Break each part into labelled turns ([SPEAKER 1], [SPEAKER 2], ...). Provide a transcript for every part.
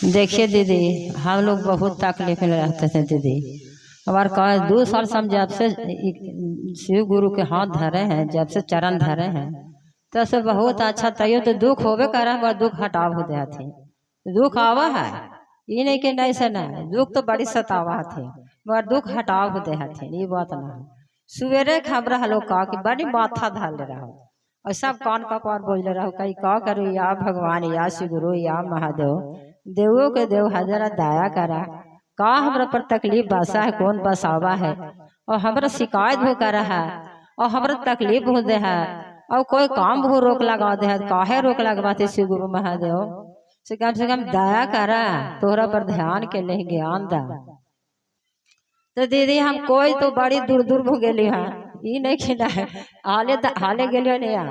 [SPEAKER 1] देखिए दीदी, हम लोग बहुत तकलीफ में रहते थे दीदी। हमारे कहा 2 साल से हम जब से शिव गुरु के हाथ धरे हैं, जब से चरण धरे हैं, तब से बहुत अच्छा। तैयो तो दुख होबे करे, मगर दुख हटाव हो दे थे। दुख आवा है, ये नहीं कि नहीं से नहीं, दुख तो बड़ी सतावा थे, मगर दुख हटाव हो दे थे, ये बात ना है। सवेरे खबर हलो का कि बड़ी माथा धर ले रहो और सब कान का पार बोल रहो, कहीं का करो या भगवान या शिव गुरु या महादेव, देवों के देव हजरा दया करा, का हमरा पर तकलीफ बसा है, कौन बसावा है, और हमरा शिकायत हो कर है, और हमरा तकलीफ हो दे है, और कोई काम भी रोक लगा दे है, काहे रोक लगवाते शिव गुरु महादेव से कम दया करा, तोहरा पर ध्यान के ले ज्ञान दा। तो दीदी हम कोई तो बड़ी दूर दूर हो गेली है, ई नहीं खिला है, हाले हाले गेलियो नहीं आ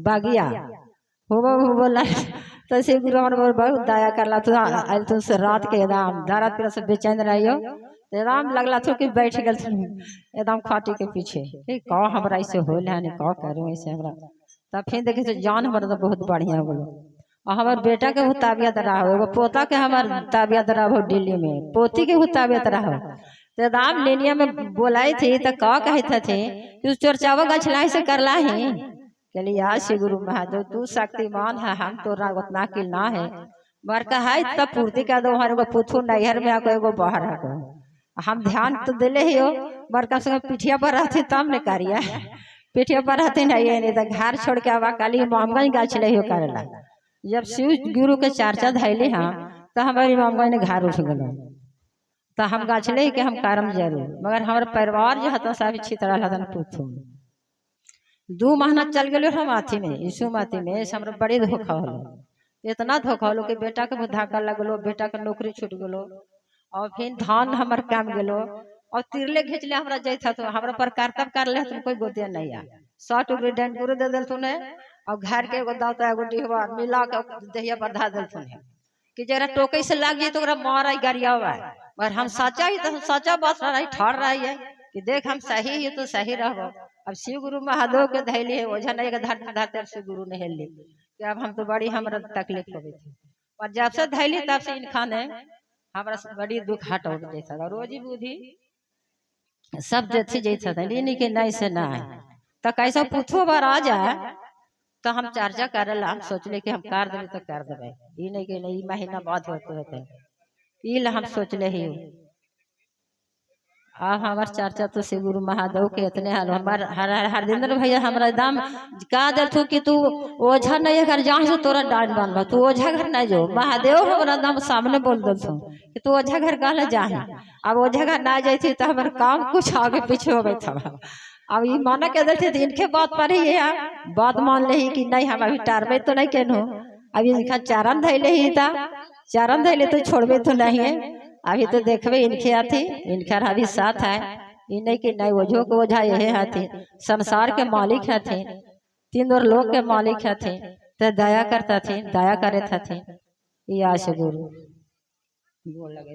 [SPEAKER 1] बगिया हुबो बोला। तो शिव गुरु हमर बहुत दया करला, तो आयल तो से रात के एकदम दर्द पीड़ा से बेचैन रहियो, तो एकदम लगला थो कि बैठ गेल एकदम खाटी के पीछे, कि का हमरा ऐसे होल है, का करूँ ऐसे हमरा। तब फिर देखे तो जान हमरा तो बहुत बढ़िया बोलो। और हमार बेटा के वो तबियत रहो, एगो पोता के हमार तबियत रहो दिल्ली में, पोती के वो तबियत रहो, तो दाम लेनिया में बोलाई थी तो का कहते थे कि चर्चावा गछलाई से करला ही। कहली या श्री गुरु महादेव तू शक्तिमान है, हम तोरा उतना किल ना है, मगर कहा तब पूर्ति कर दो, हमारे एगो पुथू नैहर में आको एगो बाहर आको, हम ध्यान तो दिले ही हो, मगर कम से कम पिठिया पर रहते तब न करिया, पिठिया पर रहते नहीं नहीं तो घर छोड़ के आवा काली इमामगंज गाछ ले हो करेला। जब शिव गुरु के चर्चा धैली हाँ तो हमारे इमामगंज ने घर उठ गलो, तो हम गाछले के हम करम जरूर, मगर हमारे परिवार जो हतन सब छितरल हतन पुथू। 2 महीना चल गए हम अथी में यीशु माती में, से हमरा बड़ी धोखा होलो, इतना धोखा होलो कि बेटा के धक्का लगलो, बेटा के नौकरी छूट गलो, और फिर धान हमर काम गेलो, और तिरले घिंचले हमरा जैसा तो हमरा पर करतब कर ले तो कोई गोतिया नहीं आ, 100 टुकड़ी डंडपुर दे देलथुन है, और घर के एगो दावता एगो डिहवा मिला के दहिया पर धा देलथुन है, कि जरा टोके से लाग जाए तो ओकरा मार गरियावा, मगर हम सच्चा ही तो हम सच्चा बात रही ठाड़ रही है कि देख हम सही ही तो सही रहो। अब शिव गुरु महादेव के धैली है ओझा नहीं के धरते धरते अब शिव गुरु ने हेली कि अब हम तो बड़ी हमरा तकलीफ हो गई थी, और जब से धैली तब से इनखा ने हमरा बड़ी दुख हट हो जैसा रोजी बुद्धि सब जैसे जैसा था नहीं कि नहीं से ना है। तो कैसा पूछो बार आ जाए तो हम चर्चा करे ला, हम सोचले कि हम कर देबे तो कर देबे, ई नहीं कि नहीं महीना बाद होते होते ई ला हम सोचले ही। आ हमार चर्चा तो श्री गुरु महादेव के इतने हाल हमार हर हरदिंदर भैया हमरा दाम का देथु कि तू ओझा नहीं घर जहाँ से तोरा डांट बनबा, तू ओझा घर नहीं जो, महादेव हमरा दाम सामने बोल देथु कि तू ओझा घर कहले जाहे, अब ओझा घर ना जाती तो हमार काम कुछ आगे पीछे होबे था। अब ये माना के देते तो इनके बात पर ही है, बात मान ले कि नहीं हम अभी टारबे तो नहीं केनू, अभी इनका चरण धैले ही था, चरण धैले तो छोड़बे तो नहीं है, अभी तो देखबे इनके आथी, इनका अभी साथ है, ई नहीं कि नहीं ओझो के ओझा यहे हथी, संसार के मालिक हथी, तीन और लोक के मालिक हथी, तो दया करता थी, दया करे थी, ये आश गुरु। गोड़ लगे।